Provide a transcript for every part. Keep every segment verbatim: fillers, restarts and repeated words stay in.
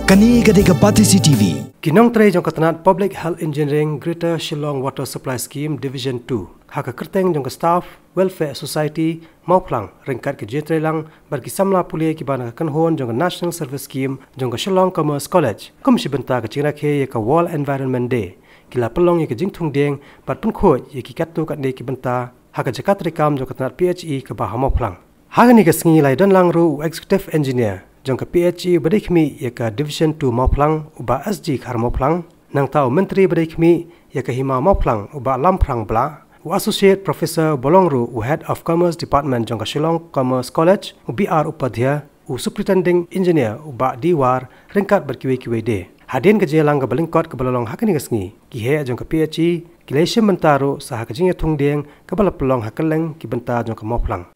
Kane ka dei ka Batesi T V. Ki nongtrei jong ka tnat Public Health Engineering Greater Shillong Water Supply Scheme Division two ha ka kyrteng jong ka Staff Welfare Society Mawphlang ryngkat ka jingïatreilang bad ki samla pule kiba na ka kynhun jong ka National Service Scheme jong ka Shillong Commerce College kum shi bynta ka jingrakhe ïa ka World Environment Day, ki la pynlong ïa ka jingthung dieng bad pynkhuid ïa ki katto katne ki bynta ha ka jaka treikam jong ka tnat P H E kaba ha Mawphlang. Ha kane ka sngi la ïadonlang ruh u Executive Engineer jong ka P H E uba dei khmih ïa ka Division two Mawphlang, u Bah S G Kharmawphlang, nangta u Myntri ba dei khmih ïa ka Hima Mawphlang, u Bah Lamphrang Blah, u Associate Professor uba long ruh u Head of Commerce Department jong ka Shillong Commerce College, u B R Upadhyay, u Superintending Engineer, u Bah D War, ryngkat bad kiwei kiwei de. Hadien ka jingïalang kaba lyngkot kaba la long ha kane ka sngi, ki heh jong ka P H E ki la ïashim bynta ruh sa ha ka jingïathung dieng kaba la pynlong ha kylleng ki bynta jong ka Mawphlang.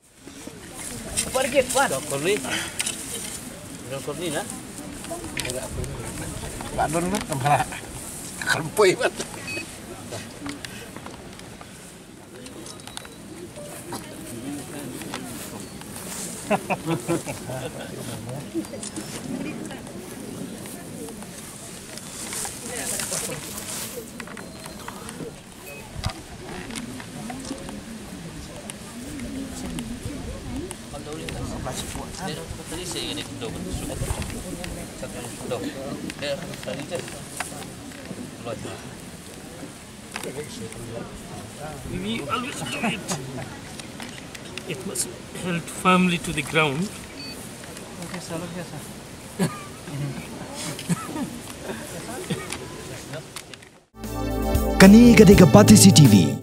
We always do it. It must held firmly to the ground. Kane ka dei ka Batesi T V.